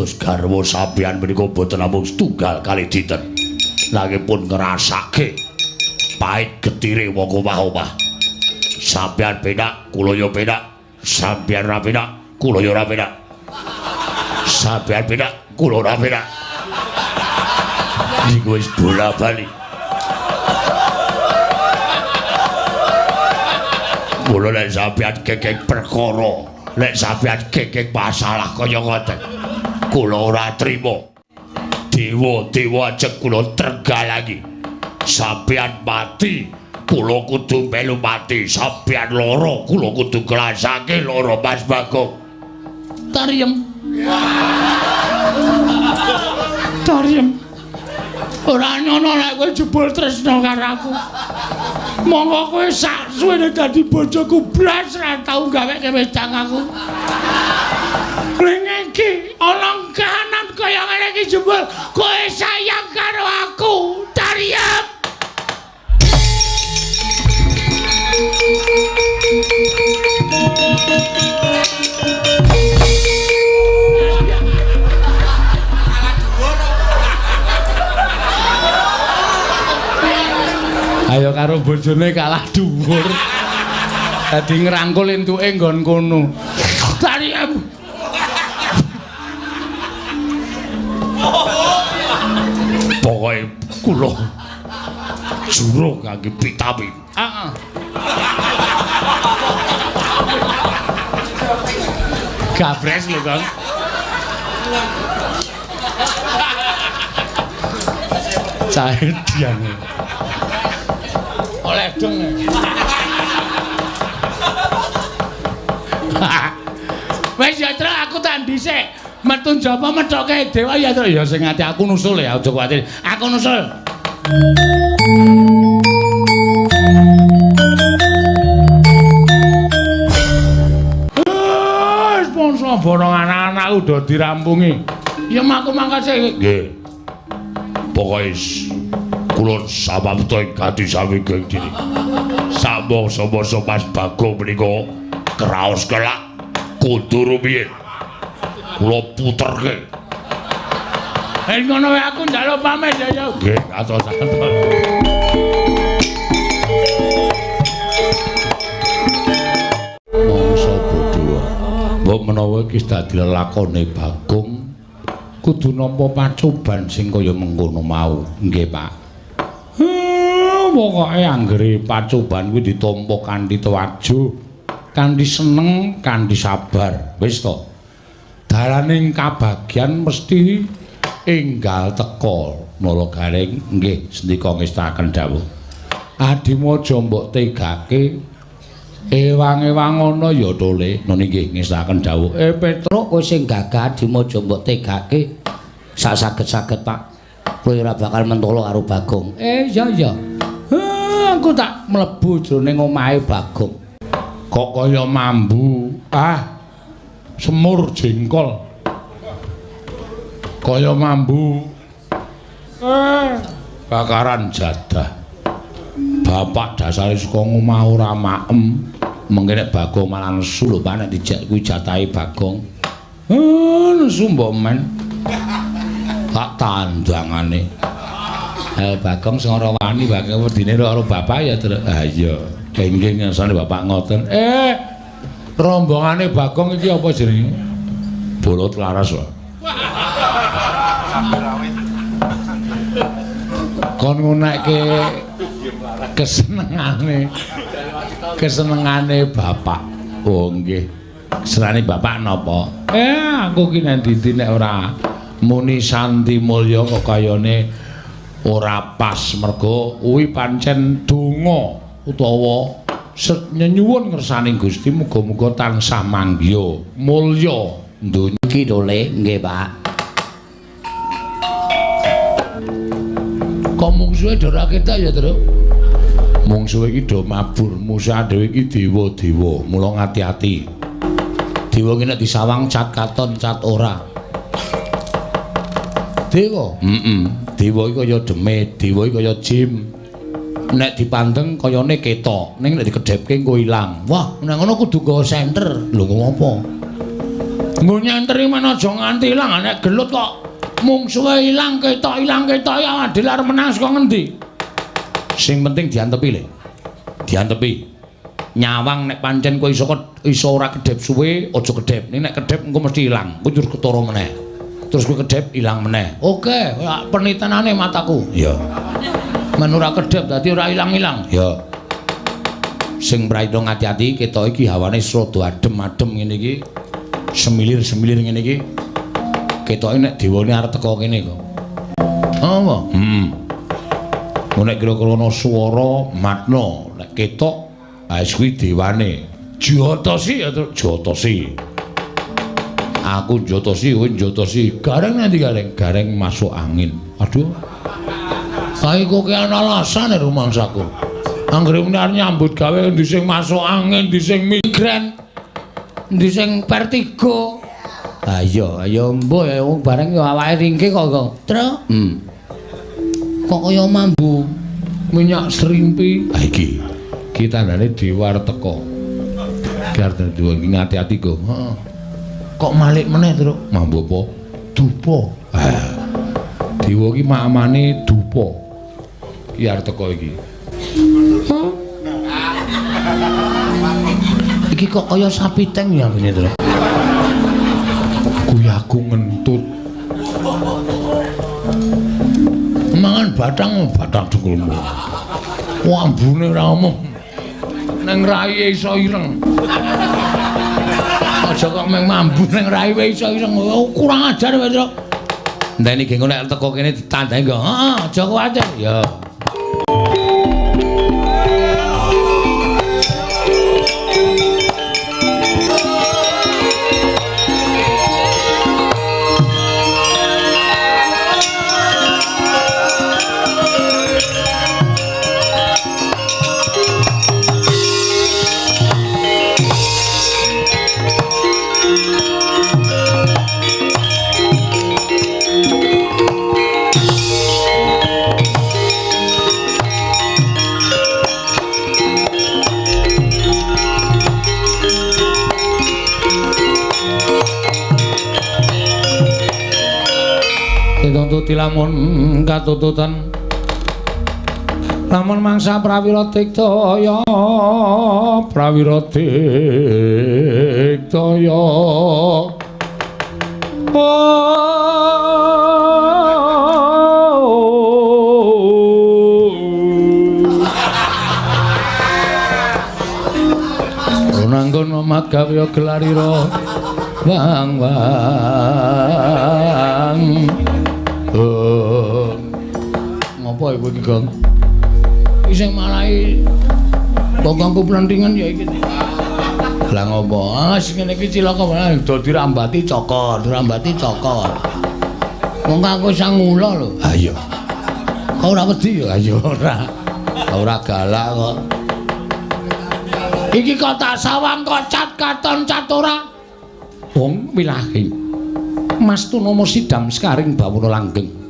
Dados garwa sampeyan menika boten namung setunggal kali dinten. Nanging pun ngrasake pait getire wong omah-omah. Sampeyan penak, kula ya penak. Sampeyan ra penak, kula ya ora penak. Sampeyan penak, kula ora penak. Iku wis bola-bali. Mula nek sampeyan kekek perkara, nek sampeyan kekek masalah kaya ngoten, kula ora trima. Dewa-dewa ajeng kula trenggalangi. Sampeyan mati, kula kudu melu mati. Sampeyan lara, kula kudu ngrasake lara Mas Bagong. Tariem. Tariem. Ora nyono nek kowe jebul tresna karo aku. Monggo kowe sak suwene dadi bojoku blas ra tau gaweke wedang aku. Ning iki ana kahanan kaya ngene iki jebul kowe sayang karo aku. Tariem. Ayo karo bojone kalah dhuwur. Dadi ngrangkul entuke nggon kono. Tariem. Pokoke kula juru kangge vitamin. Heeh. Gabres lho, Kang. Cahe diange. Oleh dong. Wis ya, Truk, aku tak dhisik. Metu njaba methoke dewa ya, Truk. Ya sing ati aku nusul ya, aja kuwatir. Aku nusul. Wis pongso borong anak-anak udah dirampungi. Ya aku mangkat sik. Nggih. Pokoke kula samapta ing gati sawingking diri. Samangsa-mangsa Mas Bagong menika kraos kelak kudu rumiyin. Kula puterke. Eh ngono wae aku njaluk pamit ya, ya. Nggih, atos-atos. Mangsa bodho. Mbok menawa iki dadi lelakone Bagong kudu nampa pacoban sing kaya mengkono mau. Nggih, Pak. Pokoke anggere pacoban kuwi ditampa kanthi tewajuh, kanthi seneng, kanthi sabar. Wis to. Dalaning kabagyan mesti enggal teka. Nala Gareng nggih sendika ngestakaken dawuh. Adimu aja mbok tegake. Ewang-ewang ana ya tole. Noni nggih ngestakaken dawuh. Petruk kowe sing gagah adimu aja mbok tegake. Sak saged-saged, Pak. Kowe ora bakal mentolo karo Bagong. Iya iya. Aku tak mlebu jroning omahe Bagong. Kok kaya mambu. Ah. Semur jengkol. Kaya mambu. Bakaran jadah. Bapak dasare saka ngomah ora maem. Mengke nek Bagong malah nesu lho, Pak, nek dijak kuwi jatahe Bagong. Nesu mbok men. Tak tandangane. Bagong sing ora wani Bagong wedine karo bapak ya, Truk. Ah iya, nggih ngersane bapak ngoten. Rombongane Bagong iki apa jenenge? Bolot laras, Pak. Kon ngunekke kesenengane bapak. Oh nggih. Kesenengane bapak napa? Aku ki nang ndi nek ora muni Santi Mulya kok kayane ora pas mergo kuwi pancen donga utawa nyenyuwun ngersane Gusti muga-muga tansah manggiya mulya donya iki dole. Nggih, Pak. Kok mungsuhe do ora ketok ya, Truk? Mungsuhe iki do mabur, musuh dhewe iki dewa-dewa, mula ngati-ati. Dewa iki nek disawang cat katon cat ora. Dewa? Heeh. Dewa iki kaya demit, dewa iki kaya jim. Nek dipandeng kayane ketok, ning nek dikedhepke engko ilang. Wah, nek ngono kudu nggawa senter. Lho ngopo? Nggo nyenteri men aja nganti ilang, nek gelut kok mungsuhe ilang ketok awake dhewe arep menang saka ngendi? Sing penting diantepi le. Diantepi. Nyawang nek pancen kowe iso ora kedhep suwe, aja kedhep. Ning nek kedhep engko mesti ilang. Kowe terus ketara meneh. Terus kowe kedhep ilang meneh. Oke, penitenane mataku. Iya. Men ora kedhep dadi ora ilang-ilang. Iya. Sing prayitna ati-ati ketok iki hawane rada adem-adem ngene iki. Semilir-semilir ngene iki. Ketoke nek dewane arep teko kene kok. Apa? Heeh. Nek kira-kira ana swara matna, nek ketok wis kuwi dewane. Jotosi ya jotosi. Aku jotosi, kowe jotosi. Gareng nanti gareng, gareng masuk angin. Aduh. Kae kok ana alasane rumangsaku. Anggere muni arep nyambut gawe endi sing masuk angin, endi sing migren, endi sing vertigo. Ah iya, ayo mbuh ya wong bareng ya awake ringke kok kok. Truk. Kok kaya mambu minyak serimpi. Ha iki. Ki tandane dewa arep teko. Ki arep dewa iki ngati-ati kok. Heeh. Kok malik meneh, Truk? Mambu apa? Dupa. Ah. Dewa iki mamane dupa. Ki arep teko iki. Iki kok kaya sapi teng ya ngene, Truk. Kuwi aku ngentut. Mangan batang batang dengkulmu. Ambune ora omong. Neng rai iso ireng. Aja kok meng mambu neng rai iso ireng. Kurang ajar kowe, Truk. Enteni genggo nek teko kene ditandai nggo. Heeh, aja kuwatir. Ya. Dituntut lamun katututan lamun mangsa prawira diktaya prawira diktaya nanggon omat gawe gelarira wang wang. Ngopo iku iki, Gong? Iki sing marai bokongku plentingan ya iki. Lah ngopo? Ah sing ngene iki cilaka malah do dirambati cokor, dirambati cokor. Wong aku sang ngula lho. Ha iya. Kok ora wedi ya? Ha iya ora. Ora galak kok. Iki kok tak sawang kok cat katon cat ora. Wong wilahi. Mas Tunomo sidam sekaring bawono langgeng.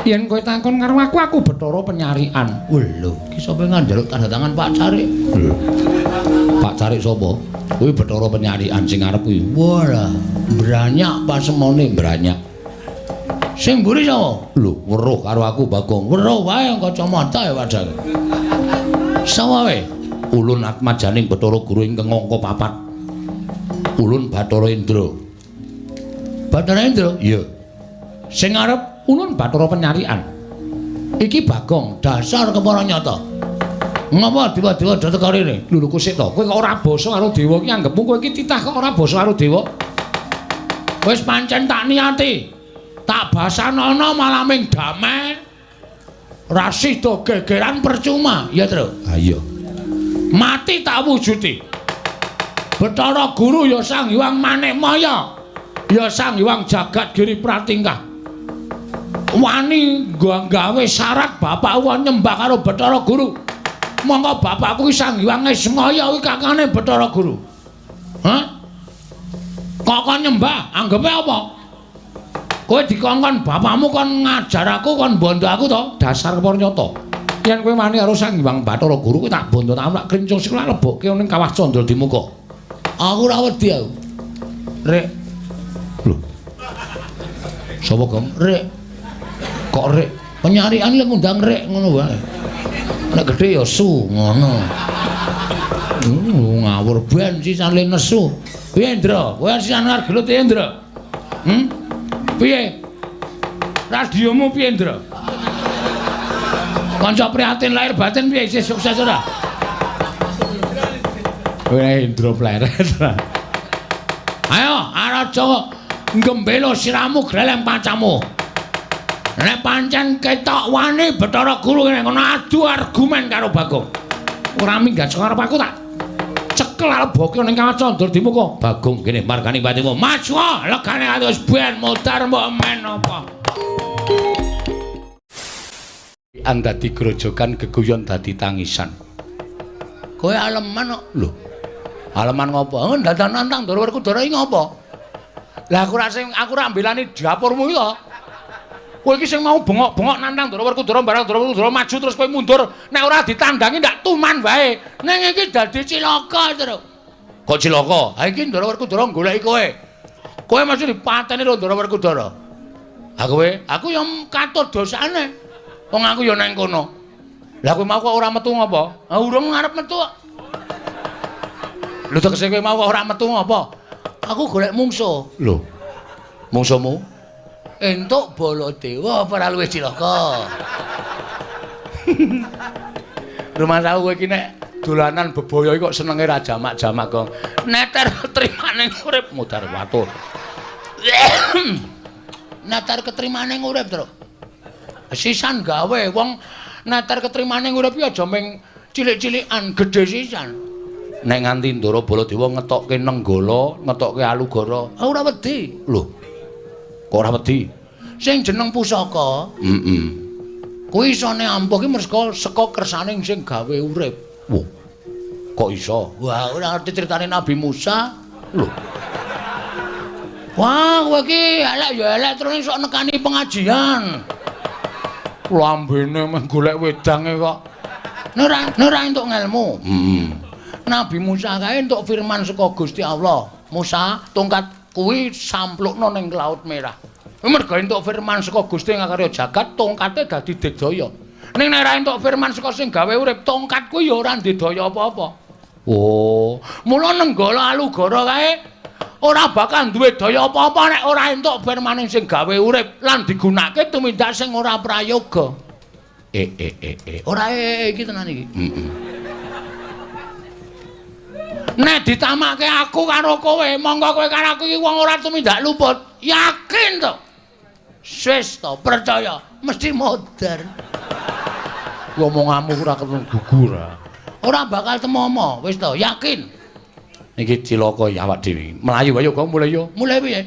Yen kowe takon karo aku, aku Bathara Penyarikan. Lho, iki sapa njaluk tanda tangan Pak Carik? Lho. Pak Carik sapa? Kuwi Bathara Penyarikan sing arep kuwi. Wah, branyak pasemone branyak. Sing mburi sapa? Lho, weruh karo aku Bagong. Weruh wae kacamata ya padahal. Sapa wae? Ulun atmajaning Bathara Guru ingkang angka papat. Ulun Bathara Indra. Bathara Indra? Iya. Sing arep ulun Bathara Penyarikan. Iki Bagong dasar kepara nyata. Ngapa dewa-dewa do teko rene? Lho lho kusik to, kowe kok ora basa karo dewa iki anggepmu kowe iki titah kok ora basa karo dewa. Wis pancen tak niati. Tak basanana malah ming damai. Ra sida gegeran percuma, ya, Tru? Ha iya. Mati tak wujudi. Bathara Guru ya Sang Hyang Manikmaya. Ya Sang Hyang Jagat Giri Pratingkah. Wani gawe syarat bapakku nyembah karo Bathara Guru. Monggo bapakku ki Sang Hyang Ismaya kuwi kakane Bathara Guru. Hah? Kok kon nyembah? Anggepe apa? Kowe dikongkon bapakmu kon ngajar aku, kon bondo aku to? Dasar kepara nyata. Yen kowe wani karo Sang Hyang Bathara Guru kowe tak bondo tak klincung sikil lebokke ning kawah Candra Dimuka. Aku ora wedi aku. Rek. Lho. Sapa, Gong? Rek. Kok rek? Penyarian lek ngundang rek ngono wae. Nek gedhe ya su ngono. Ngawur ben sisan le nesu. Piye, Ndra? Kowe sisan arep gelut piye, Ndra? Piye? Radiomu piye, Ndra? Kanca prihatin lahir batin piye isih sukses ora? Kowe Indra pleret. Ayo, Araja nggembelo siramu gleleng pancamu. Nek pancen ketok wani Bathara Guru kene ngono adu argumen karo Bagong. Ora minggat saka arep aku tak cekel aleboke ning kaca ndur dimuka. Bagong kene margani patimu. Maju legane wis ben modar mbok men apa. Andadi grojogan geguyon dadi tangisan. Kowe aleman kok. Lho. Aleman ngopo? Ndandan nantang Ndara Werkudara iki ngopo? Lah aku ora sing aku ora mbelani dapurmu iki to. Kowe iki sing mau bengok-bengok nantang Ndara Werkudara barang Ndara Werkudara maju terus kowe mundur, nek ora ditandangi ndak tuman wae. Ning iki dadi cilaka, Truk. Kok cilaka? Ha iki Ndara Werkudara goleki kowe. Kowe mesti dipateni karo Ndara Werkudara. Ha kowe, aku ya katut dosane. Wong aku ya nang kono. Lah kowe mau kok ora metu ngopo? Ha urung arep metu kok. Lho tegese kowe mau kok ora metu ngopo? Aku golek mungsuh. Lho. Mungsuhmu? Entuk Baladewa apa ora luwih cilaka? Rumangsaku kowe iki nek dolanan bebaya iki kok senenge ra jamak-jamak, Gong. Neter ketrimane urip mudhar watur. Neter ketrimane urip, Truk. Sisan gawe wong neter ketrimane urip iki aja ming cilik-cilikan, gedhe sisan. Nek nganti Ndara Baladewa ngetokke Nenggala, ngetokke Alugara, ora wedi. Lho. Kok ora wedi? Sing jeneng pusaka, heeh. Kuwi isone ampuh ki merga saka kersane sing gawe urip. Wah. Kok iso? Wah, ora ngerti critane Nabi Musa. Lho. Wah, kowe iki elek ya elek terus sok nekani pengajian. Lambene meh golek wedange kok. Nek ora entuk ngelmu. Heeh. Nabi Musa kae entuk firman saka Gusti Allah. Musa, tongkat kuwi samplukno ning Laut Merah. Merga entuk firman saka Gusti ngakarya jagat, tongkate dadi digdaya. Ning nek ora entuk firman saka sing gawe urip, tongkat kuwi ya ora ndedaya apa-apa. Oh, mula Nenggala Alugara kae ora bakal duwe daya apa-apa nek ora entuk firmane sing gawe urip lan digunakake tumindak sing ora prayoga. Ora iki tenan iki. Heeh. Nek ditamake aku karo kowe, monggo kowe karo aku iki wong ora tumindak luput. Yakin to? Wis to, percaya, mesti modar. Omonganmu ora ketemu gugur. Ora bakal temomo, wis to, yakin. Iki cilaka ya awak dhewe. Mlayu ayo kok mulih yo. Mulih piye?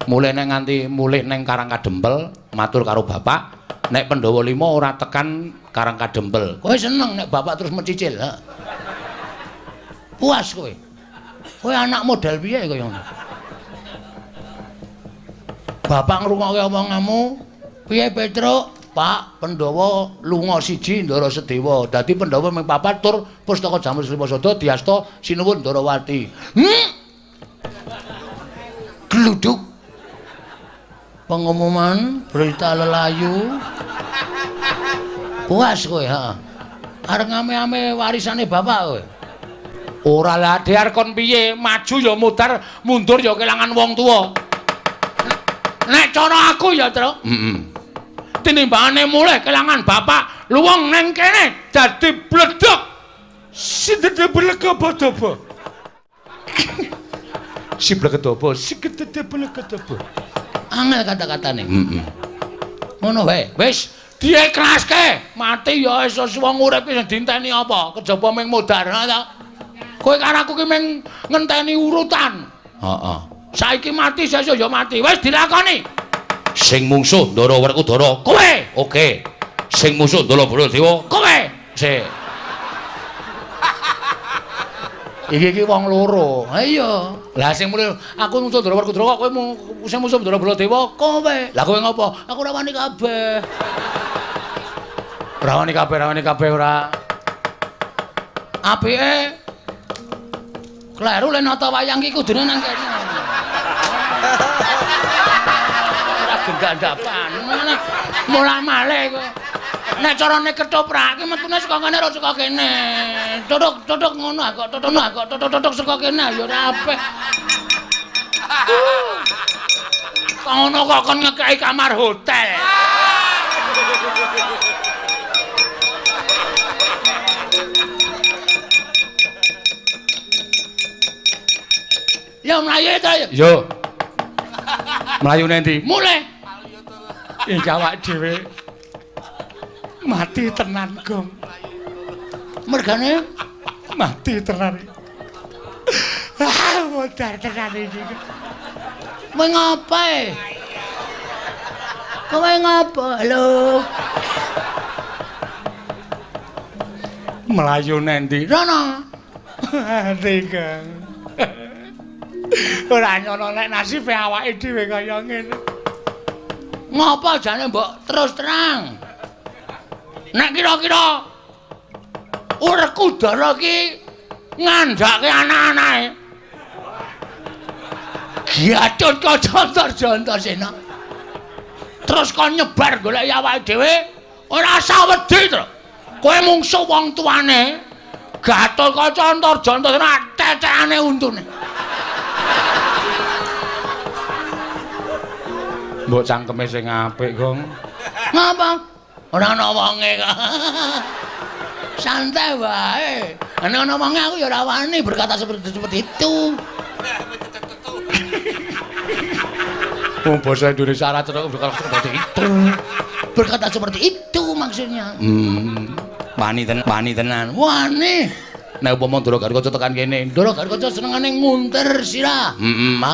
Mulih nang nganti mulih nang Karang Kadempel, matur karo bapak, nek Pandhawa 5 ora tekan Karang Kadempel. Kowe seneng nek bapak terus mencicil, ha? Puas kowe. Kowe anak model piye kaya ngono? Bapak ngrungokke omonganmu, piye Petruk? Pak, Pandhawa lunga siji Ndara Sedewa. Dadi Pandhawa ming papat tur pustaka Jamur Srimasada diasta sinuwun Ndarawati. Gluduk. Pengumuman berita lelayu. Puas kowe, heeh. Arep ngame-ame warisane bapak kowe. Ora lah dhiar kon piye, maju ya mudar, mundur ya kelangan wong tuwa. Nek cara aku ya, Truk. Heeh. Tinimbangane mulih kelangan bapak, luwung neng kene dadi bledhog. Sindede blegedobo. Si blegedobo, sigedede blegedobo. Angel kata-katane. Heeh. Ngono wae. Wis diekraske, mati ya wis wong urip iki dinteni apa? Kejaba ming modar ta. Kowe karo aku ki ming ngenteni urutan. Heeh. Saiki mati sesuk ya mati. Wis dilakoni. Sing mungsuh Ndara Werkudara kowe. Oke. Sing mungsuh Ndara Baladewa kowe. Sik. Iki iki wong loro. Ha iya. Lah sing mulih aku mungsuh Ndara Werkudara kok kowe sing mungsuh Ndara Baladewa kowe. Lah kowe ngopo? Aku ora wani kabeh. Ora wani kabeh, ora wani kabeh ora. Apike kleru le nata wayang iki kudune nang kene. Ora gendhandapan. Molah-malih kowe. Nek carane ketoprak ki metune saka kene ora saka kene. Tutuk-tutuk ngono kok tutuk kok tutuk-tutuk saka kene ya ora apik. Kok ngono kok kon ngekeki kamar hotel. Ya mlayu ta ya. Yo. Mlayu nendi? Mulih. Iki awak dhewe mati tenan, Gong. Mergane mati tenan. Ah, modar tenan iki. Kowe ngapa? Kowe ngapa? Halo. Mlayu nendi? Rono. Mati, Gong. Ora nyono nek nasibe awake dhewe kaya ngene. Ngapa jane mbok terus terang? Nek kira-kira Werkudara ki ngandhake anak-anake. Gatotkaca Antarjana. Terus kon nyebar golek awake dhewe ora usah wedi to. Kowe mungsuh wong tuane. Gatotkaca Antarjana tetekane untune. Mbok cangkeme sing apik, Gong. Ngapa? Ora ana wonge kok. Santai wae. Nek ana wonge aku ya ora wani berkata seperti itu. Wong basa Indonesia ora cetha berkata seperti itu. Berkata seperti itu maksudnya. Wani tenan, wani tenan. Wani. Nek upama Ndara Gatotkaca tekan kene, Ndara Gatotkaca senengane nguntir sirah.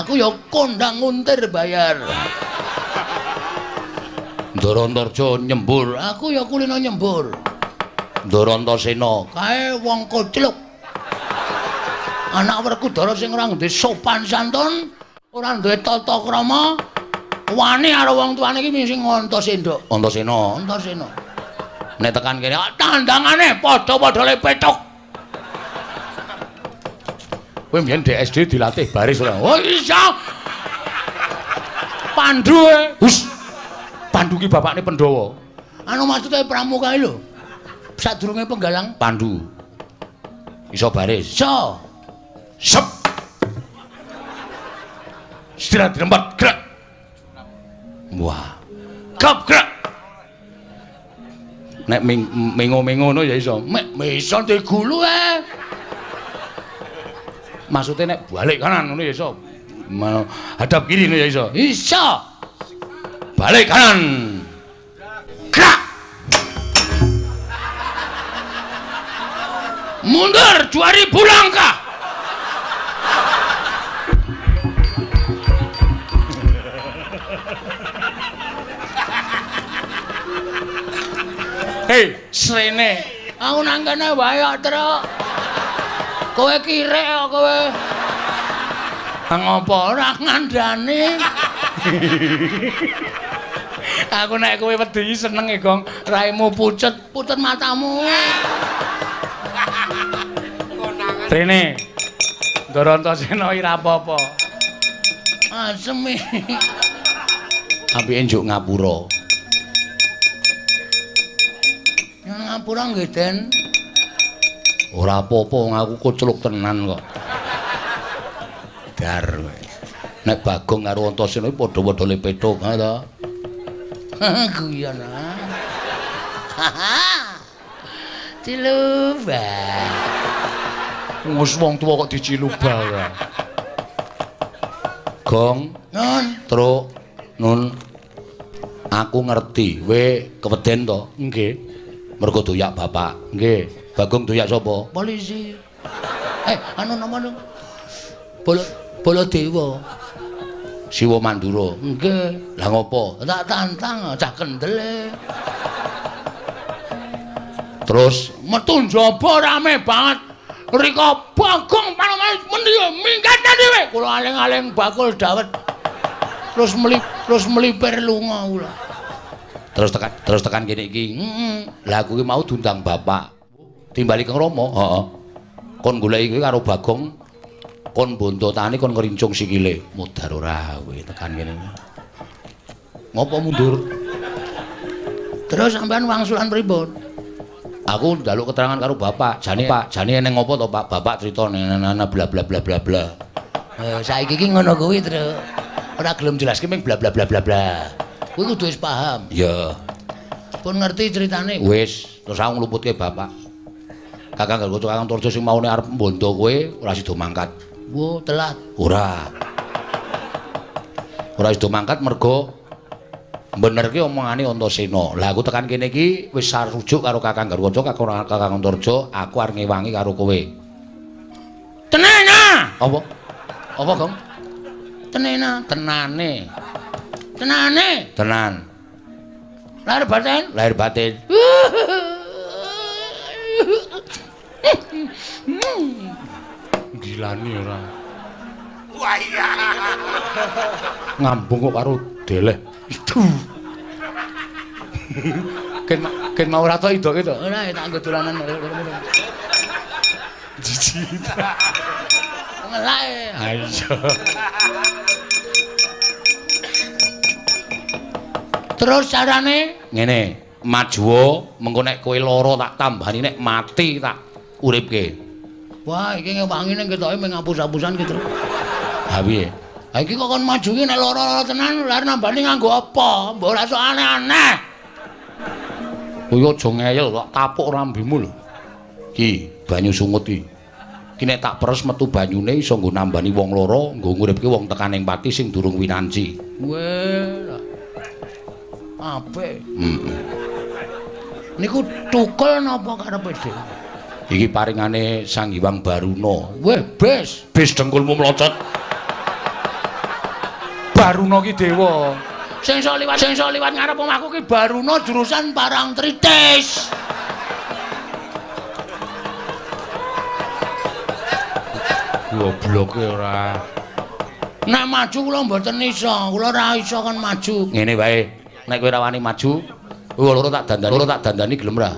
Aku ya kondang nguntir bayar. Ndara Antarja nyembur, aku ya kulino nyembur. Ndara Antasena kae wong kocluk. Anak Werkudara sing ora duwe sopan santun, ora duwe tata krama, wani karo wong tuane iki sing Antasena. Antasena, Antasena. Nek tekan kene tandangane padha-padha le petuk. Kowe mbiyen di SD dilatih baris ora? Oh iya. Pandu e. Hus. Pandu ki bapakne Pandhawa. Anu maksude pramuka iki lho. Sadurunge penggalang Pandu. Iso baris. Iso. Sep. Istirahat di tempat, gerak. Wah. Gap gerak. Nek mengo-mengo ngono ya iso. Mek iso digulu e. Maksudnya nek balik kanan ngono ya iso. Hadap kiri ngono ya iso. Iso. Balik kanan. Gerak. Mundur 2000 langkah. Hei, srene. Aku nang kene wae kok, Truk. Kowe kirek kok kowe. Ngopo ora ngandani? Aku nek kowe wedi seneng e, Gong. Raimu pucet, pucet matamu. Rene. Ndara Antasena ora apa-apa. Asem iki. Apike njuk ngapura. Ngapura nggih, Den. Ora apa-apa wong aku kocluk tenan kok. Dar kowe. Nek Bagong karo Antasena padha-padha le petuk, ha ta? Guyon ah. Ciluba. Wis wong tuwa kok diciluba ora. Gong, Nun, Truk, Nun. Aku ngerti, kowe keweden to? Nggih. Mergo doyak bapak. Nggih. Bagong doyak sapa? Polisi. Anu napa nu? Baladewa. Siwa Mandura. Nggih. Lah ngopo? Tak tantang cah kendel. Terus metu njaba rame banget. Rika Bagong panoman mendi minggat dhewe. Kula aling-aling bakul dawet. Terus melipir lunga kula. Terus tekan kene iki. Heeh. Lah aku ki mau diundang bapak. Timbali Kang Rama. Heeh. Kon goleki kowe karo Bagong Kon bondo tani kon ngrincung sikile. Mudhar ora kowe tekan kene. Ngopo mundur? Terus sampean wangsulan pripun? Aku njaluk keterangan karo bapak. Jane Pak, jane eneng ngopo to Pak? Bapak crita nana bla bla bla bla bla. Saiki iki ngono kuwi, Truk. Ora gelem jelaske ming bla bla bla bla bla. Kuwi kudu wis paham. Iya. Pun ngerti ceritane. Wis, terus aku ngluputke bapak. Kakang Gargoco Kakang Torjo sing maune arep mbondo kowe ora sida mangkat. Wo, telat. Ora. Ora sida mangkat mergo benerke omongane Antasena. Lah aku tekan kene iki wis sarujuk karo Kakang Garwaca, Kakang Antarja, aku arep ngewangi karo kowe. Tenena. Apa? Apa, Gong? Tenena, tenane. Tenane. Tenan. Lahir batin? Lahir batin. Gilani ora. Wah iya. Ngambung kok karo deleh. Itu. Ken mau ora to idoke to? Ora, tak nggo dolanan. Jijik. Ngelak. Ayo. Terus carane ngene, majuwa mengko nek kowe lara tak tambani, nek mati tak uripke. Wah, iki ngewangi ning ketoke mung ngapus-apusan ki, Tru. Ha piye? Ha iki kok kon maju ki nek lara-lara tenan, lha nambani nganggo apa? Mbok ora sok aneh-aneh. Kowe aja ngeyel, tak tapuk rambimu lho. Ki, banyu sungut iki. Ki nek tak peres metu banyune iso nggo nambani wong lara, nggo nguripke wong tekan ing pati sing durung winanci. Weh. Apik. Heeh. Niku tukul napa karepe dhewe? Iki paringane Sang Hyang Baruna. Weh, bes, bes dengkulmu mlocot. Baruna ki dewa. Sing iso liwat, sing iso liwat ngarep omahku ki Baruna jurusan Parangtritis. Gobloke ora. Nek maju kula mboten iso, kula ora iso kon maju. Ngene wae. Nek kowe ora wani maju, kowe loro tak dandani, loro tak dandani gelem ra?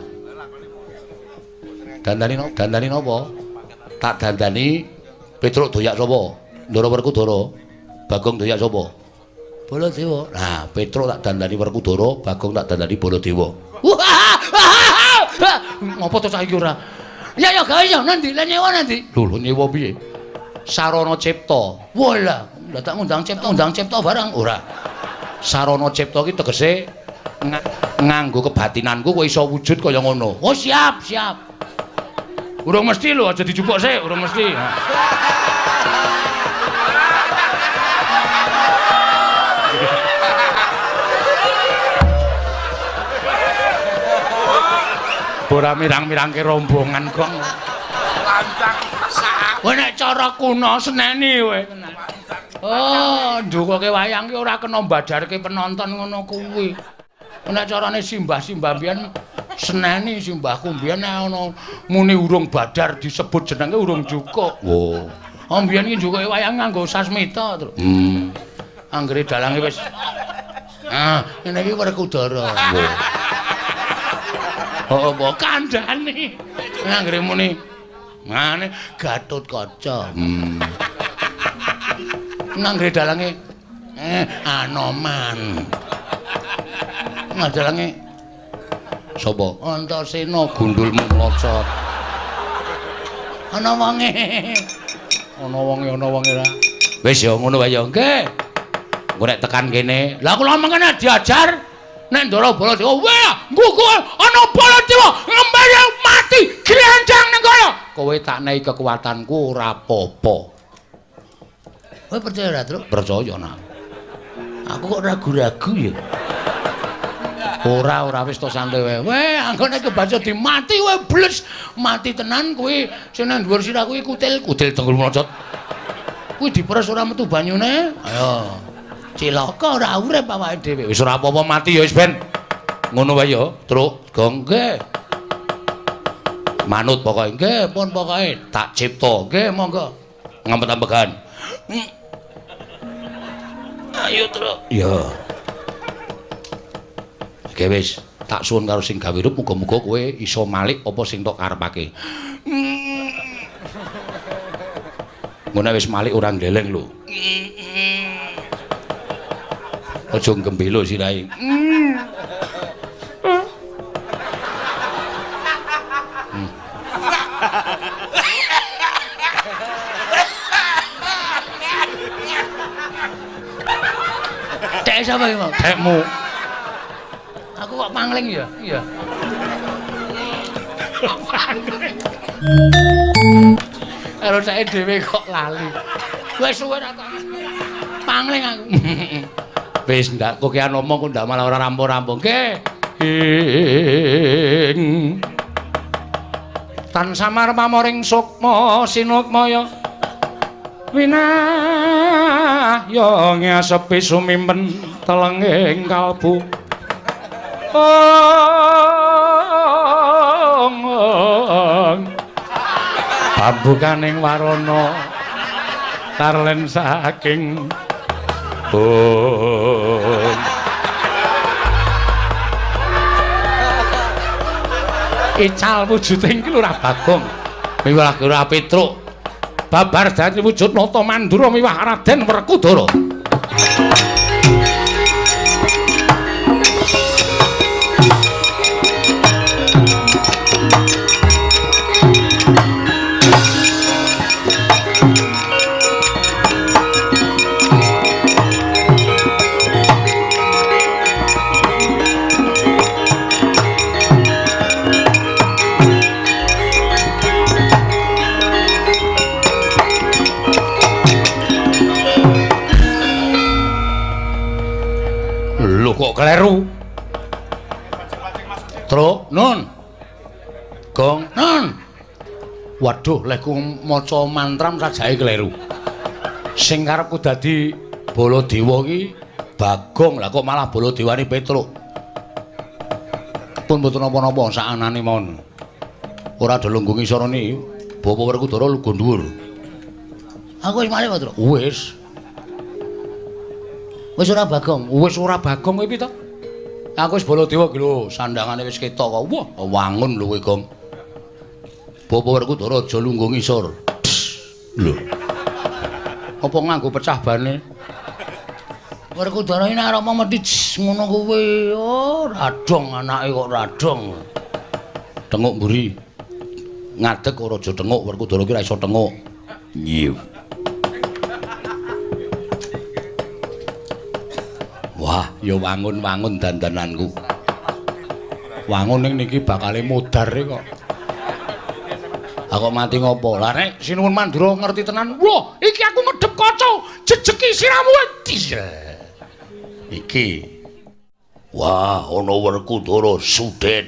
Dandani no, dandani napa? Tak dandani Petruk doyak sapa? Ndara Werkudara. Bagong doyak sapa? Baladewa. Nah, Petruk tak dandani Werkudara, Bagong tak dandani Baladewa. Ngopo to saiki ora? Ya ya gawe ya nanti, lah nyewa nanti. Lho, lho nyewa piye? Sarana Cipta. Walah, lah tak ngundang Cipta, undang Cipta barang ora. Sarana Cipta ki tegese nganggo kebatinanku kowe iso wujud kaya ngono. Oh siap, siap. Urung mesti lho, aja dijupuk sik, urung mesti. Ora mirang-mirangke rombongan kok. Lancang sak. Kowe nek cara kuno seneni kowe tenan. Oh, ndukoke wayang ki ora kena mbadarke penonton ngono kuwi. Nek carane simbah-simbah mbiyen seneni simbahku mbiyen nek ana muni urung badar disebut jenenge urung jukuk. Oh. Oh mbiyen ki njukuke wayang nganggo sasmita, Tru. Hmm. Anggere dalange wis ah, ngene iki Werkudara. Oh. Oh, apa kandhane? Anggere muni ngene Gatotkaca. Hmm. Nanggre dalange Anoman. Dalange sapa? Antasena gundulmu mlocot. Ana wonge. Ana wonge, ana wonge ra. Wis ya ngono wae ya. Nggih. Engko nek tekan kene, lah kula mengkene diajar nek Ndara Baladewa, wah, nggugu ana Baladewa ngembang mati glenjang ning kono. Kowe tak nehi kekuatanku ora apa-apa. Kowe percaya ora, Truk? Percaya nak. Aku kok ragu-ragu ya. Ora, ora wis to santai wae. Weh, anggone kebaca dimati kowe bles, mati tenan kuwi sing nang dhuwur sirah kuwi kutil, kutil dengkul mlocot. Kuwi diperes ora metu banyune. Ayo. Cilaka ora urip awake dhewe. Wis ora apa-apa mati ya wis ben. Ngono wae ya, Truk. Gong nggih. Manut pokoke. Nggih, pun pokoke tak cipta. Nggih, monggo. Ngempet-ambegan. Ayo, Truk. Ya. Oke wis, tak suwun karo sing gawe rup muga-muga kowe iso malik apa sing tok karepake. Ngono wis malik ora ngleleng lho. Aja gembelo sirahe. Tek sapa iki, Mas? Tekmu. Aku kok pangling ya? Iya. Pangling. Karo teke dhewe kok lali. Wis suwe ra pangling aku. Wis ndak kokean omong kok ndak malah ora rampung-rampung. Nggih. Tan samar pamoring sukma sinukmaya winahya ngasepi sumimpen telenging kalbu. Ong pambukaning warana tarlen saking bung. Ical wujuding ki Lurah Bagong miwah Lurah Petruk babar dadi wujud Nata Mandura miwah Raden Werkudara. Lho kok kleru? Truk, nun. Gong, nun. Waduh, lehku maca mantram sajae kleru. Sing karepku dadi Baladewa ki Bagong, lah kok malah Baladewane Petruk. Pun mboten napa-napa sakanane mawon. Ora ada lungguh ngisorone, Bapak Werkudara lungguh dhuwur. Aku wis mari, Truk. Wis. Wis ora Bagong. Wis ora Bagong kowe piye to? Aku wis Baladewa iki lho, sandangane wis ketok kok. Wah, wangun lho kowe, Gong. Bapak Werkudara aja lungguh ngisor. Lho. Apa nganggo pecah bane? Werkudara iki nek arep mesti ngono kuwi. Oh, radong anake kok radong. Tenguk mburi. Ngadeg ora aja tenguk, Werkudara iki ora iso tenguk. Nyiw. Wah, ya wangun-wangun dandananku. Wangun ning niki bakale modar kok. Aku mati ngopo? Lah nek Sinuwun Mandura ngerti tenan. Wah, iki aku medhep kaca, jejeki siramu. Iki. Wah, ana Werkudara sudet.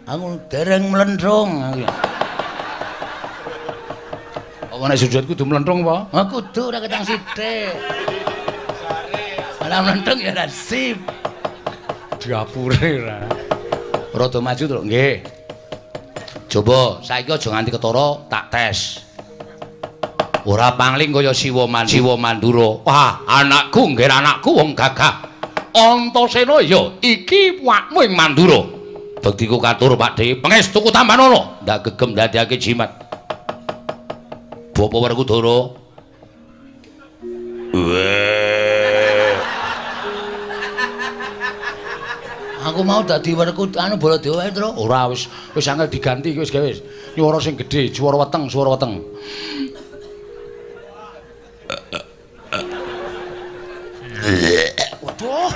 Aku dereng mlenthung. Apa nek sudet kudu mlenthung apa? Ah kudu ora ketang sithik. Ora mlenthung ya ora sip. Diapure ora. Rada maju, Truk. Nggih. Coba saiki aja nganti ketara, tak tes. Ora pangling kaya Siwa Mandura. Wah, anakku nggih anakku wong gagah. Antasena ya iki wakmu ing Mandura. Bektiku katur Pakdhe, pangestuku tambanono. Ndak gegem ndadekake jimat. Bapak Werkudara. Aku mau dadi Werkudara anu Baladewa wae, Truk. Ora wis wis angel diganti iki wis gawe wis. Nyuwara sing gedhe, swara weteng, swara weteng. Waduh.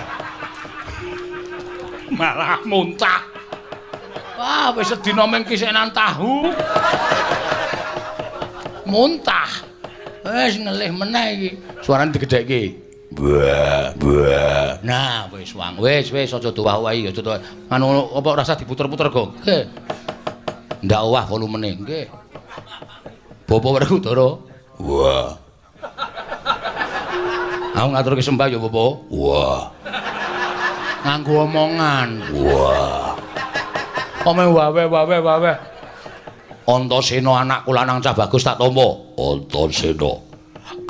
Malah muntah. Wah, wis sedina mung kisenan tahu. Muntah. Wis ngelih meneh iki. Suarane digedhekke. Buah, buah. Nah, wis wang, wis wis aja dowah-owahi, aja dowah. Anu apa rasa diputer-puter, Gong. Nggih. Ndak owah volumene, nggih. Bapak Werkudara. Wah. Aku ngaturke sembah ya, Bapak. Wah. Nganggo omongan. Wah. Ome wawe wawe wawe. Antasena anakku lanang cah bagus tak tampa. Antasena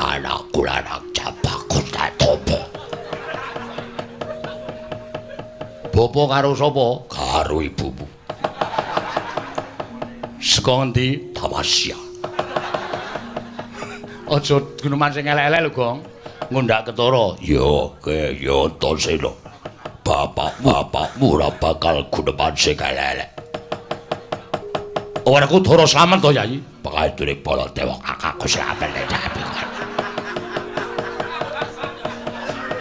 anakku lanang cah bagus tak tampa. Bapak karo sapa? Karo ibumu. Saka ngendi? Tamasya. Aja guneman sing elek-elek lho, Gong. Ngundak ketara. Ya, ke ya Antasena. Bapak-bapakmu ora bakal guneman sing elek-elek. Werkudara slamet to, Yayi? Pangandure Baladewa kakakku slamet nek.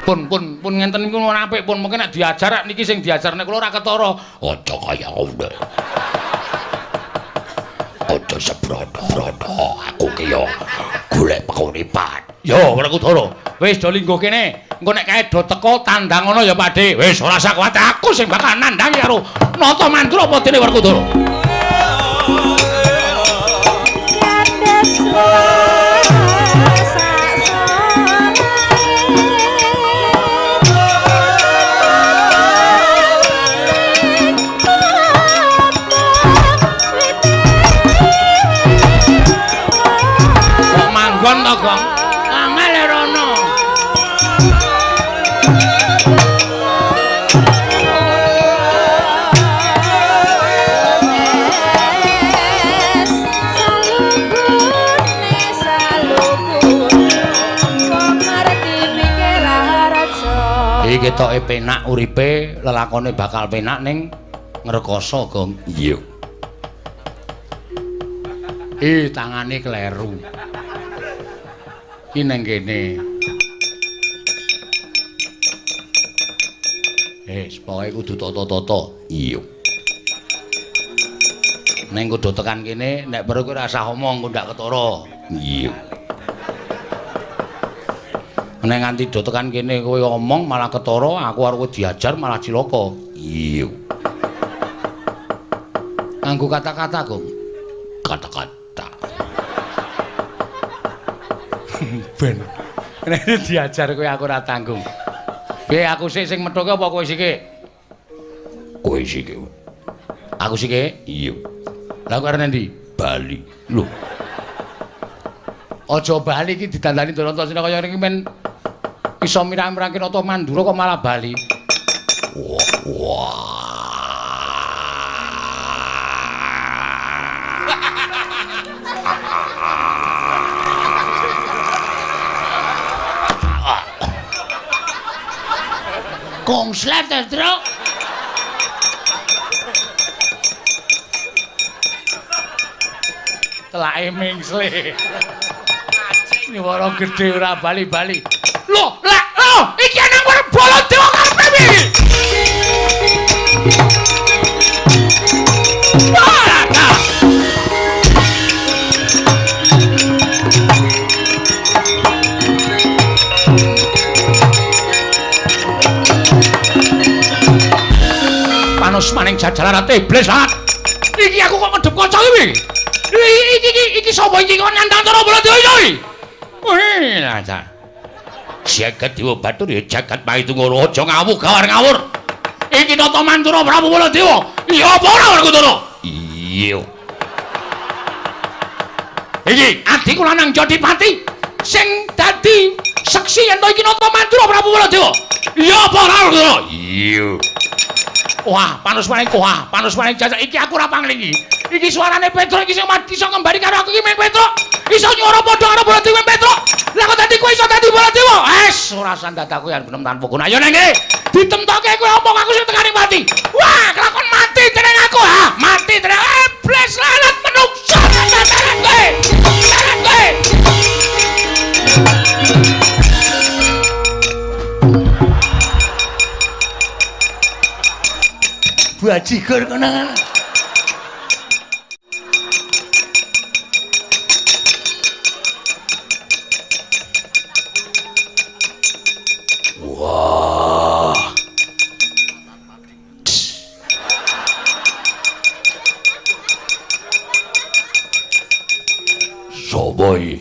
Pun pun pun ngenten niku ora apik pun mungkin nek diajar niki sing diajar nek kula ora ketara. Aja kaya ngono. Aja sebrono-brono, aku ki yo golek penguripan. Yo Werkudara, wis do lingguh kene. Engko nek kae do teko tandang ngono ya Pakde. Wis ora usah kuwatir, aku sing bakal nandhangi karo Nata Mandura apa dene Werkudara. Kok manggon to, Gong? Angel rono. Iki ketoke penak uripe, lelakone bakal penak ning ngrekoso, Gong. Iya. Ih, tangane kleru. Iki nang kene. Pokoke kudu tata-tata. Iya. Ning kudu tekan kene, nek perlu kowe ora usah omong, engko ndak ketara. Iya. Nek nganti do tekan kene kowe omong malah ketara, aku arep kowe diajar malah cilaka. Iya. Nganggo kata-kata, Gong. Kata-kata. Ben. Nek diajar kowe aku ora tanggung. Piye aku sik sing methuke apa kowe sike? Kowe sike. Aku sike? Iya. Lah kowe arep endi? Bali. Lho. Aja bali iki didandani Antasena kaya ngene iki men iso mirang-mirangke Nata Mandura kok malah bali. Wah. Wah. Kongslet, Truk. Telake mingsle. Nyuwara gedhe ora bali-bali. Lho, lah, lho, iki ana Baladewa karepe piye? Wah, nah. Panus maning jajaran iblis lah. Iki aku kok ngedep kaca iki. Iki iki iki sapa iki kok nantang cara Baladewa iki? Wih, lah. Jagat Dewa Batur ya jagat Maitungara aja ngawuh gawar ngawur. Iki Nata Mandura Prabu Baladewa. Iya apa ora Werkudara? Iya. Iki adikku lanang Jodipati sing dadi seksi yen to iki Nata Mandura Prabu Baladewa. Iya apa ora Werkudara? Iya. Wah, panus maning wah, panus maning jajak iki aku ora panglingi. Iki suarane Petruk iki sing iso ngembari karo aku iki mung Petruk. Iso nyuwara padha karo Baladewa Petruk. Lah kok dadi kowe iso dadi Baladewa? Es, ora sandadaku yang genem tanpa guna. Ayo nang kene. Ditemtoke kowe omong aku sing tekani mati. Wah, kelakon mati teneng aku ha. Mati teneng. Iblis lalat menungso. Tenan kowe. Tenan kowe. Bajigur konangan. Wah. Sopo iki?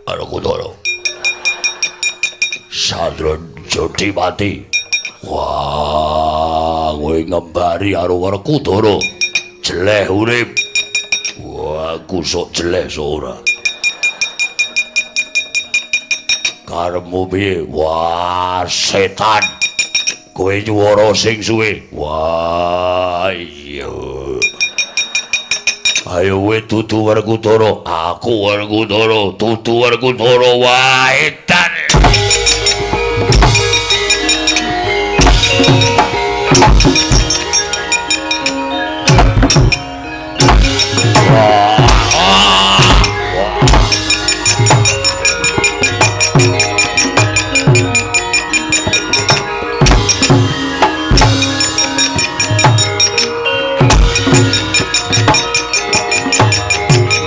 Werkudara. Sadron Jodipati. Wah, kowe ngembari karo Werkudara. Jeleh urip. Wah, aku sok jeleh sok ora. Karepmu piye? Wah, setan. Kowe nyuwara sing suwe. Wah, iya. Ayo kowe dudu Werkudara, aku Werkudara, dudu Werkudara wae edan.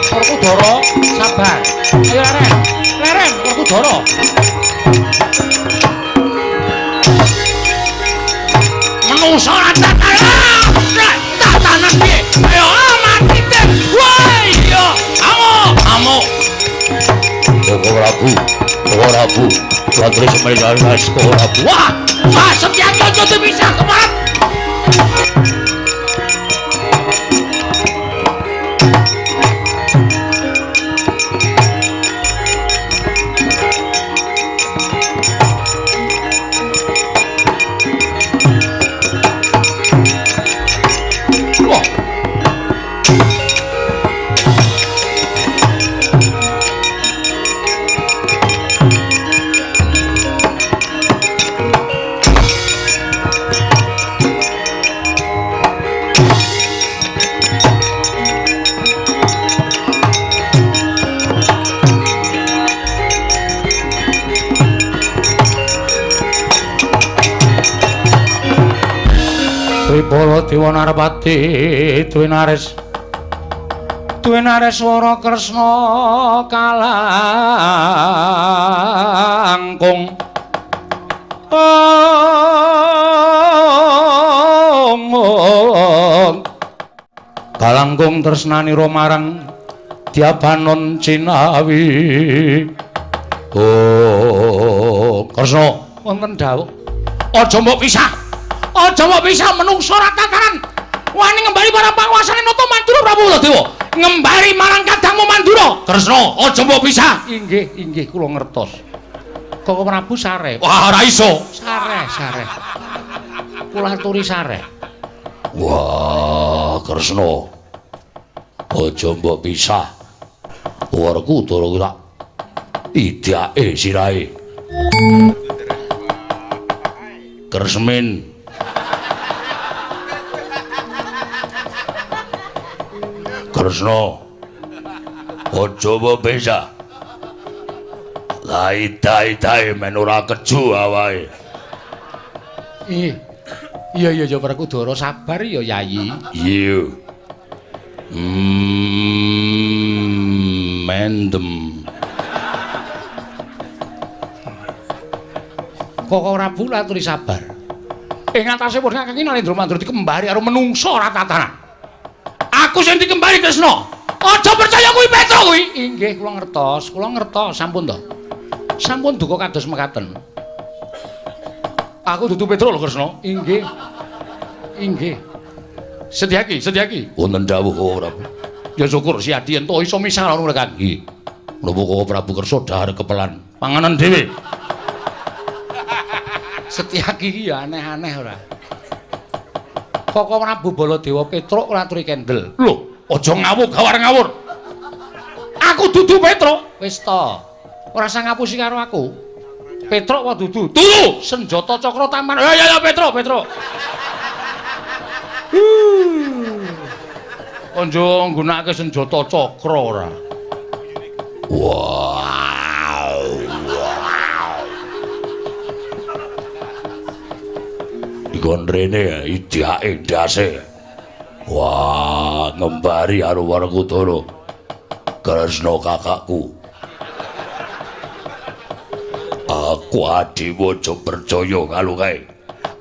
Werkudara, sabar. Ayo leren. Leren Werkudara. Menungso ora tatanan piye? Ayo mati ten. Wah iya, amuk, amuk. Koko Prabu, Koko Prabu, Pratri Semedaras Koko Prabu. Wah, wah Setyaki aja dipisah kemarin. Tripala Dewa Narpati Dwinares Dwinareswara Kresna kalangkung ong kalangkung tresnanira marang Dyabanon Cinawi. Oh Kresna wonten dawuh aja mbok pisah. Aja mbok pisah menungso ora tataran. Wani ngembali para panguasane Nata Mandura Prabu Baladewa. Ngembali marang kadangmu Mandura. Kresna, aja mbok pisah. Inggih, inggih kula ngertos. Koko Prabu sare. Wah, ora iso. Sare, sare. Kula aturi sare. Wah, Kresna. Aja mbok pisah. Werkudara kuwi tak idake sirahe. Kresmin. Kresna, aja mbok pisah. Lai-dai-dai men ora keju awake. Ih. Iya iya ya Werkudara sabar ya Yayi. Iya. Mendem. Koko Prabu laturi sabar. Ing atase pun kakang Nalendra Mandura dikembari karo menungso ora tatanan. Aku sing dikembari Kresna. Aja percaya kuwi Petro kuwi. Inggih kula ngertos, kula ngertos sampun to. Sampun duka kados mekaten. Aku dudu Petro lho Kresna. Inggih. Inggih. Setyaki, Setyaki. Wonten dawuh Koko Prabu. Ya syukur si Adi ento iso misah karo mereka. Nggih. Menapa Koko Prabu kersa dhahar kepelan panganan dhewe. Setyaki iki ya aneh-aneh ora. Koko Prabu Baladewa Petruk ora aturi kendel. Lho, aja ngawur gawar ngawur. Aku dudu Petruk. Wis to. Ora usah ngapusi karo aku. Petruk apa dudu? Dudu. Senjata cakra taman. Ya ya ya Petruk, Petruk. Aja nggunakake senjata cakra ora. Wow. Wow. Dikon rene idake ndase. Wah, ngembari karo Werkudara. Kresna kakakku. Aku adimu aja percaya karo kae.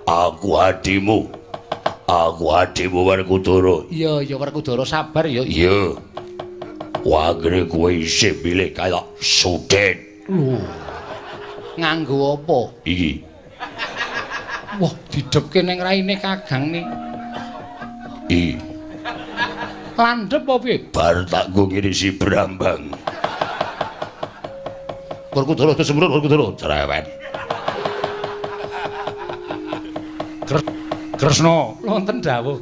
Aku adimu. Aku adimu Werkudara. Iya, iya Werkudara sabar ya. Iya. Wagre kowe isih milih kaya sudet. Lho. Nganggo apa? Iki. Wah, didhepke ning raine Kakang ni. Iki. Landhep apa piye? Bar tak nggo ngirisi brambang. Werkudara sembrut Werkudara cerewet. Kresna wonten dawuh.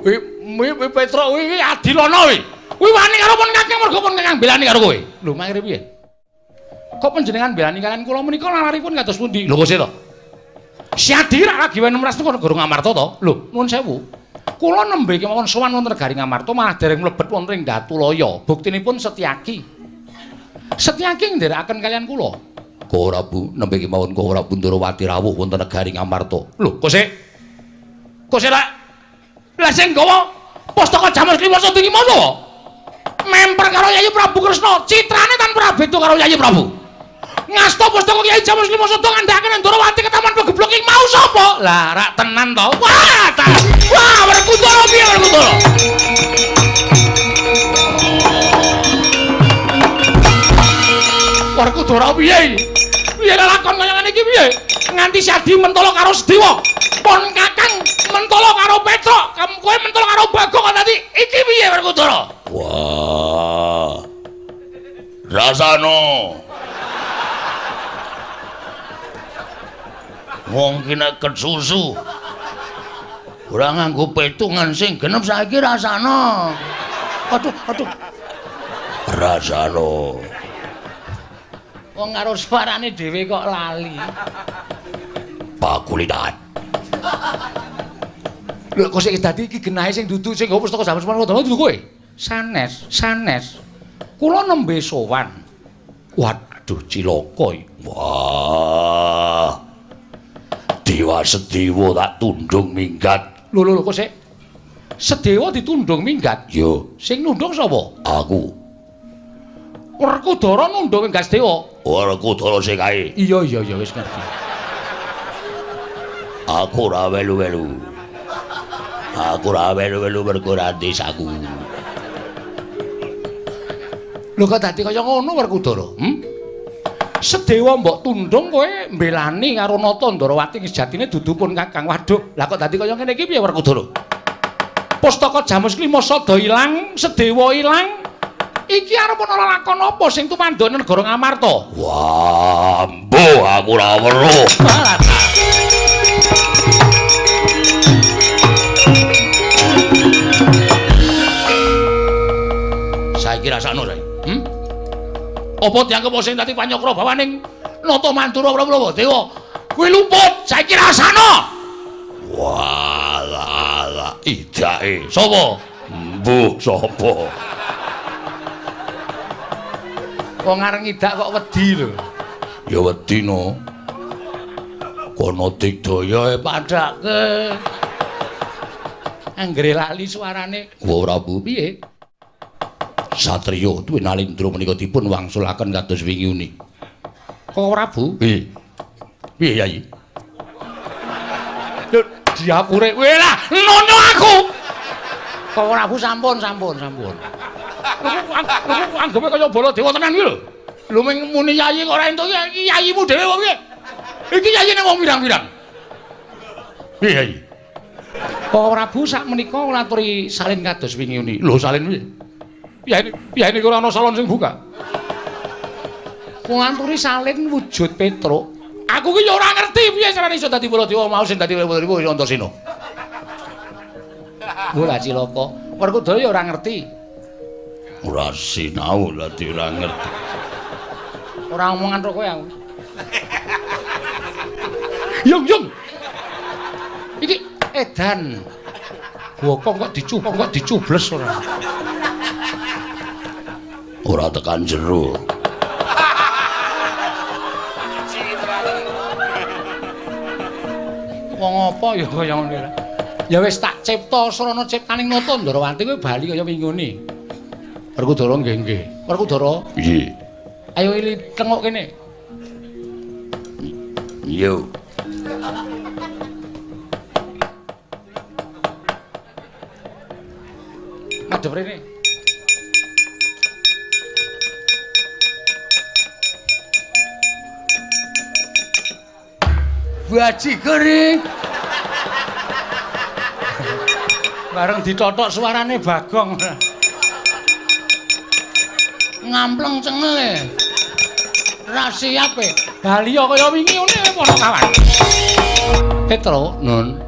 Wi Petruk wi Adilana wi. Kuwi wani karo pun Kakang mergo pun Kakang belani karo kowe. Lho, mangkire piye? Kok panjenengan belani kalian kula menika lalaripun kados pundi? Lho kok sik to? Siadi rak lagi wene mras teko negara Ngamarta to? Lho, nuwun sewu. Kula nembe kemawon sowan wonten negari Ngamarta malah dereng mlebet wonten ing Datulaya. Buktinipun Setyaki. Setyaki nderekaken kalian kula. Kok Prabu nembe kemawon kok Prabu Ndorowati rawuh wonten negari Ngamarta. Lho, kok sik? Kok sik lak? Lah sing nggawa pustaka Jamus Kliwosa dingi mono. Memper karo Yayi Prabu Kresna, citrane tanpa beda karo Yayi Prabu. Ngasta pustaka Kyai Jamus Kliwosa ngandhakaken Ndorowati ketaman pegeblok ing mau sapa? Lah rak tenan to. Wah, ta. Wah, Werkudara piye Werkudara? Werkudara piye iki? Piye lelakon kaya ngene iki piye? Nganti Siadi mentolo karo Sedewa. Pon Kakang mentolo karo Petruk, kowe mentolo karo Bagong kok dadi iki piye Werkudara? Wah. Rasano. Wong ki nek kesusu ora nganggo petungan sing genep saiki rasane. Aduh, aduh. Rasane. Wong karo suarane dhewe kok lali. Pakulitan. Lho kok sik dadi iki genahe sing dudu sing nggawa pustaka Jamus Manwada dudu kowe? Sanes, sanes. Kula nembe sowan. Waduh cilaka iki. Wah. Dewa Sedewa tak tundung minggat. Lho lho kok sik. Sedewa ditundung minggat? Yo. Sing nundung sapa? Aku. Werkudara nundung minggat Sedewa. Werkudara sing kae. Iya iya iya wis ngerti. Aku ora welu-welu. Aku ora welu-welu mergo ora desaku. Lho kok dadi kaya ngono Werkudara? Hmm? Sedewa mbok tundung kowe mbelani karo Nata Ndorowati sejatine dudu pun Kakang. Waduh, lah kok dadi kaya ngene iki piye Werkudara? Pustaka Jamus Kliwosa ilang, Sedewa ilang. Iki arep ana lakon apa sing tumandha negara Ngamarta? Wah, mbuh aku ora weruh. Saiki rasakno saiki. Hmm? Apa dianggep sing dadi panyokra bawaning Nata Mandura Prabu Dewa? Kuwi luput, saiki rasana. Walah, lah idake. Sapa? Mbuh sapa? Wong arep ngidak kok wedi lho. Ya wedi no. Kono digdaya padake. Anggere lali suarane. Wa Prabu piye? Satriya Dwi Nalindra menika dipun wangsulaken kados wingi uni. Kok Prabu? Piye? Piye Yayi? Lho diapure kowe lah nono aku. Kok Prabu sampun sampun sampun. Aku anggepe kaya Baladewa tenan iki lho. Lho mung muni yayi kok ora entuk iki yayimu dhewe apa piye? Iki yayine wong pirang-pirang. Piye Yayi? Kok Prabu sak menika ngaturi salin kados wingi uni. Lho salin piye? Ya ini ora ana salon sing buka. Kula anturi salin wujud Petruk. Aku ki ya ora ngerti piye carane iso dadi Baladewa mau sing dadi Baladewa Antasena. Bola cilaka. Werkudara ya ora ngerti. Ora sinau dadi ora ngerti. Ora omongan karo kowe aku. Yung yung. Iki edan. Bokong kok dicubes kok dicubles ora. Ora tekan jero. Wong apa ya kaya ngono. Ya wis tak cipta srana ciptaning Nata Ndorowati kowe bali kaya wingi. Werkudara nggih nggih. Werkudara. Nggih. Ayo ili tengok kene. Yo. Madhep rene. Bajigur. Bareng ditotok suarane Bagong. Ngampleng cengele. Ra siap e. Bali kaya wingi ngene para kawan. Petro, Nun.